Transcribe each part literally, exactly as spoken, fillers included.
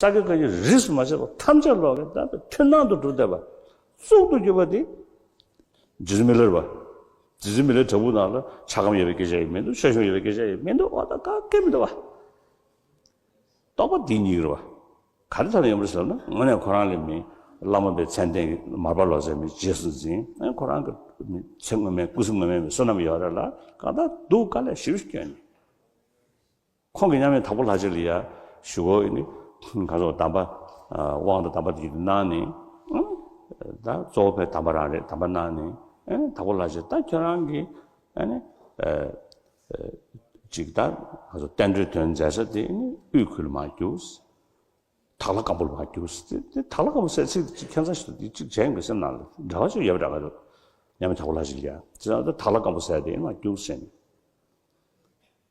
ས་དགེ་བཀའ་རྙིང་རིས་སུ་མ་ཆད་པ་ཐམས་ཅད་ལོག་གི་ད་མཐུན་སྣང་དུ་གྲུབ་བསྡད་པ། གཙུག་ཏུ་གྱུར་པ་དེ་རྗེ་བཙུན་མི་ལའི་རས་པ། རྗེ་བཙུན་མི་ལའི་བྲག་ཕུག་ནང་ལ་ཆགས་སྒོམ་ཡོད་པའི་སྐད་ཆ་ཡང་མི་འདུག་ཆོས་སྐྱོང་ཡོད་པའི་སྐད་ཆ་ཡང་མི་འདུག་འོ་ད་ག་གེ་མི་འདུག་བ། རྟོགས་པ་འདི་ཉིད་རེད་བ། ག་རེ་ཐད་ནས་ཡོང་གི་རེད་ཟེར་ན། དངོས་གནས་ཁོ་རང་ལས་མི་བླ་མ་པའི་མཚན་ལྡན་མར་པ་ལོ་ཙཱ་མི་རྗེས་སུ་འཛིན། ཨ་ཁོ་རང་གི་མི་ཚེ་སྔོན་མའི་སྐུ་གཟུགས་སྔོན་མའི་མི་བསོད་ནམས་ཡོད་རེད་ལ་གང་ལྟར་སྡུག་དཀའ་ལས་ཞེ་པོ་བསྐྱོན་ནས། ཁོང་གིས་མཉམ་མེད་དྭགས་པོ་ལྷ་རྗེ་ལ་ཡ་ཞུ་སྒོ་ཡིན་ནི། ག་ཚོད་གདམས་པ། དབང་དང་གདམས་པ་དེ་གནང་ནས། ཨང་། ད་གཙོ་བོ་ཕའི་གདམས་པ་རང་རེད། གདམས་པ་གནང་ནས། ཨ་ནི་དྭགས་པོ་ལྷ་རྗེ་ད་ཁྱོད་རང་གིས་ཨ་ནི། ཅིག་ད་ང་ཚོ་བསྟན་འགྲོའི་དོན་མཛད་ས་དེ་ནི་དབུས་ཁུལ་མར་རྒྱུགས། དྭགས་ལྷ་སྒམ་པོ་ལ་མར་རྒྱུགས་ཟེར་ཏེ། དྭགས་ལྷ་སྒམ་པོ་ཟེར་ཚིག་དེ་ཁྱད་མཚར་ཞིག་འདུག་དེ་གཅིག་བྱས་ཡོང་གི་སེམས་ནང་ལ་འབྲེལ་བ་ཅིག་ཡོད་པ་འདྲ་ག་འདུག་མཉམ་མེད་དྭགས་པོ་ལྷ་རྗེ་ལ་ཡ་དེ་ཚོ་ད་དྭགས་ལྷ་སྒམ་པོ་ཟེར་དེ་མར་རྒྱུགས་ཟེར་ནས།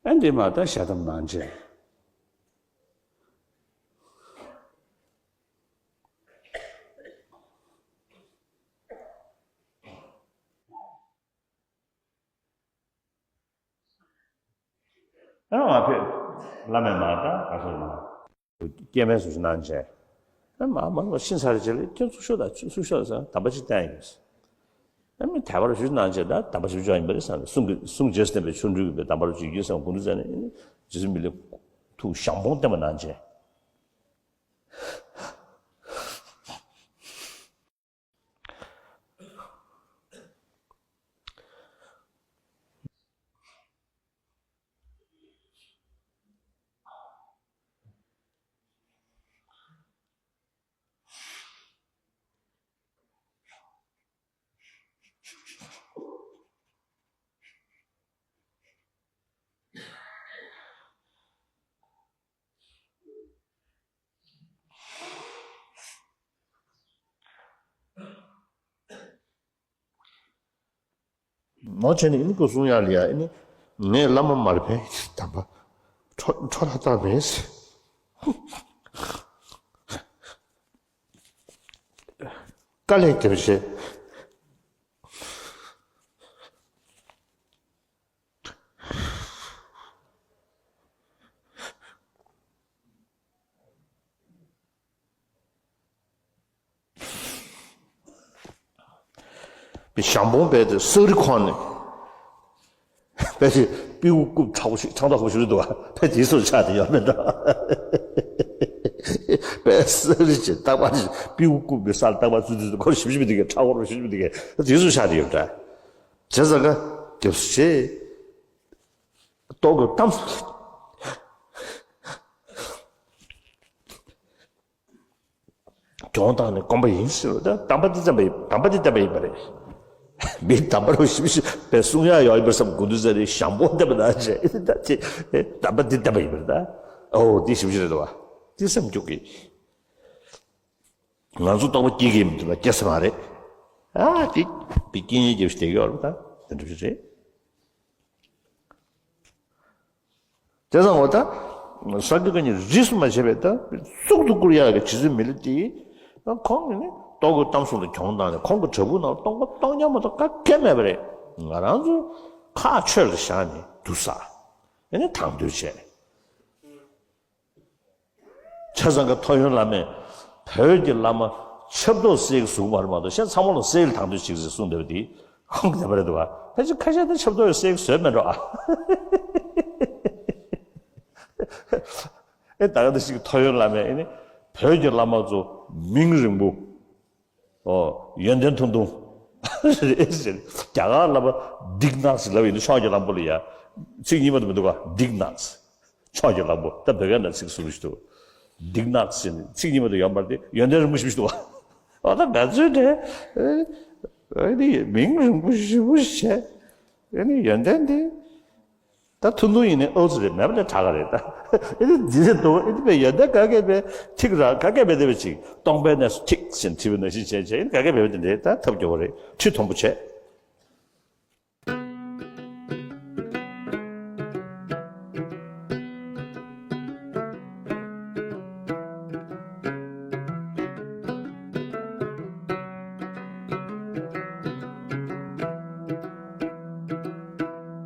ཨ་འདི་མ་ད་ཞལ་གདམས་གནང་བྱས། ཨ་མ་ཕེབས། བླ་མས་མ་ད་ག་སོང་མ། སྐྱེ་དམན་སུ་ཞིག་གནང་བྱས། ཨ་མ་མ་མ་ཤི་ཚར་རྗེས་ལ་ཁྱོད་ཚུར་ཤོག་དང་ཚུར་ཤོག་ཟེར་གདམས་པ་ཅིག་བསྟན་ཡོད། ཨ་མི་དད་པ་རུ་ཞུ་གནང་བྱས་ད་གདམས་པ་ཞུ་ཆོག་ཡིན་པ་རེད་བསམ་ནས། གསུང་གི་གསུང་རྗེས་སུ་བསྟན་པའི་ཆོ་འཕྲུལ་གྱིས་གདམས་པ་རུ་ཅིག་ཡོད་བསམ་དགོངས་འདུག་ཟེར་ནས། རྗེ་བཙུན་མི་ལའི་ཐུགས་ཞང་པོ་བསྟན་པ་གནང་བྱས། ནོར་བྱས་ནས་ཨ་ནི་སྐུ་གསུང་ཡག་ལ་ཡ་ཨ་ནི་ངས་བླ་མ་མར་ཕན་གདམས་པ་འཕྲོ་འཕྲོ་ལ་བཏང་མེད་ཟེར། དཀའ་ལས་བརྒྱབ་བྱས། ཞང་པོ་རྦད་དེ་སག་རི་ཁོག་ནས་རྦད་དེ་སྤྲེའུ་རྐུབ་མཁྲེགས་པོ་ཞིག་མཁྲེགས་མདོག་ཁ་པོ་ཞིག་རེད་འདུག་བ། རྦད་དེ་ཚོ་ཆགས་བསྡད་ཡོད་མེད་འགྲོ། རྦད་སག་རི་ཅིག་རྟག་པར་སྤྲེའུ་རྐུབ་ཀྱི་སར་རྟག་པར་ཚུད་ཚུད་དུ་ཁོ་ཞིབ་ཞིབ་འདི་གས་མཁྲེགས་པོ་རུ་ཞིབ་ཞིབ་འདི་གས་དེ་ཚོ་ཆགས་བསྡད་ཡོད་འདྲ། བྱས་ཙང་ཀ་རྒྱབ་སུ་བྱས། ཏོག་གི་གཏམ་སུ། གྱོང་བཏང་ནས་སྐོམ་པ་ཡིན་ཟེར་བ་དང་། གདམས་པ་འདི་བསྟན་པ་ཡིན། གདམས་པ་འདི་བསྟན་པ་ཡིན་པ་རེད། མི་གདམས་པ་རུ་ཞིབ་ཞིབ་པའི་གསུང་ཡག་ཡོད་ཡིན་པར་བསམ་དགོངས་འདུག་ཟེར་ནས་ཞང་པོ་བསྟན་པ་གནང་བྱས། ཨེ་ད་ཅེ་ཨེ་གདམས་པ་འདི་བསྟན་པ་ཡིན་པ་རེད་ད། ཨོ་འདི་ཞིབ་ཞིབ་རེད་འདུག་བ། འདི་སེམས་སྐྱོ་གི། ང་ཚོ་རྟོགས་པ་སྐྱེ་གི་མི་འདུག་ལ་སྐྱེ་ས་མ་རེད། ཨ་འདི་པའི་རྐྱེན་ངན་རྒྱབ་ཞིག་བསྡད་ཀྱི་ཡོད་རེད་ད། དེ་འདྲ་ཞིག་རེད། དེ་ཙང་འོ་ད། ས་དགེ་བཀའ་རྙིང་རིས་སུ་མ་ཆད་པའི་ད་གཙུག་ཏུ་བཀུར་ཡག་གི་རྗེ་བཙུན་མི་ལ་དེ། ཁོང་གིས་ནི་ཏོག་གི་གཏམ་གསུང་དུ་གྱོང་བཏང་ནས་ཁོང་གི་བྲག་ཕུག་ནང་སྟོང་པ་སྟོང་རྐྱང་མ་གཏོགས་ག་གེ་མེད་པ་རེད། ང་རང་ཚོ་ཁ་ཆོས་ལ་བཞག་ནས་དུ་ས། ཨེ་ནི་དང་དོད་བྱས། ཆ་ཚང་གི་ཐོ་ཡོན་བླ་མས་བོད་ཀྱི་བླ་མ་ཆབ་ཏོག་སེལ་གྱི་བཟུང་བར་མ་གཏོགས་གཞན་ཚང་མ་ལ་སེལ་དང་དུ་ཞིག་ཟེར་གསུངས་བསྡད་པ་འདི་ཁོང་གི་བསྟན་པ་རེད་འདུག་བ། ཕལ་ཆེར་ཁ་ཤས་དེ་ཆབ་ཏོག་ཡོད་སེལ་གྱི་བཟོས་མེད་འགྲོ་ཨ། ཨེ་ད་ག་འདི་ཞིག་ཐོ་ཡོན་བླ་མས་ཨེ་ནི་བོད་ཀྱི་བླ་མ་ཚོ་མིང་རིང་པོ། ཨོ། ཡོན་ཏན་ཐུང་ཐུང་། རེད་ཟེར། རྒྱ་གར་བླ་མ་སྡིག་ནག་ཟེར་ལབ་ཡིན་ན་ཕྱོགས་ཀྱི་ལམ་བུ་ལ་ཡ། ཚིག་གཉིས་མ་གཏོགས་མི་འདུག་ག་སྡིག་ནག་ཕྱོགས་ཀྱི་ལམ་བུ། ད་བོད་སྐད་ནང་ཚིག་ཟུར་ཞིག་འདུག་སྡིག་ནག་ཟེར་ནས་ཚིག་གཉིས་མ་གཏོགས་ཡོད་མ་རེད་དེ། ཡོན་ཏན་རིང་པོ་ཞིག་འདུག་ག་ཨོ་ད་ང་ཚོའི་འདྲ། ཨ་ནི་མིང་རིང་པོ་ཞེ་པོ་བྱས། ཨ་ནི་ཡོན་ཏན་དེ། ད་ཐུང་ཐུང་ཡིན་ནའི་ཨོ་ཙི་རེད། མེད་པ་ལས་དྲག་ག་རེད་ད། ཨེ་ནི་འདི་རེད་འདུག་ཨེ་ནི་པའི་ཡོན་ཏན་ག་གེ་པའི་ཐིག་ར་ག་གེ་པའི་དེ་བས་ཅིག་སྟོང་པའི་གནས་སུ་ཐིག་ཟེར་བྲིས་པའི་ནང་བཞིན་བྱས་བྱས། ཨེ་ནི་ག་གེ་པའི་དེ་འདྲའི་ད་ཐབས་སྐྱོ་བོ་རེད། ཁྲི་མཐོན་པོ་བྱས།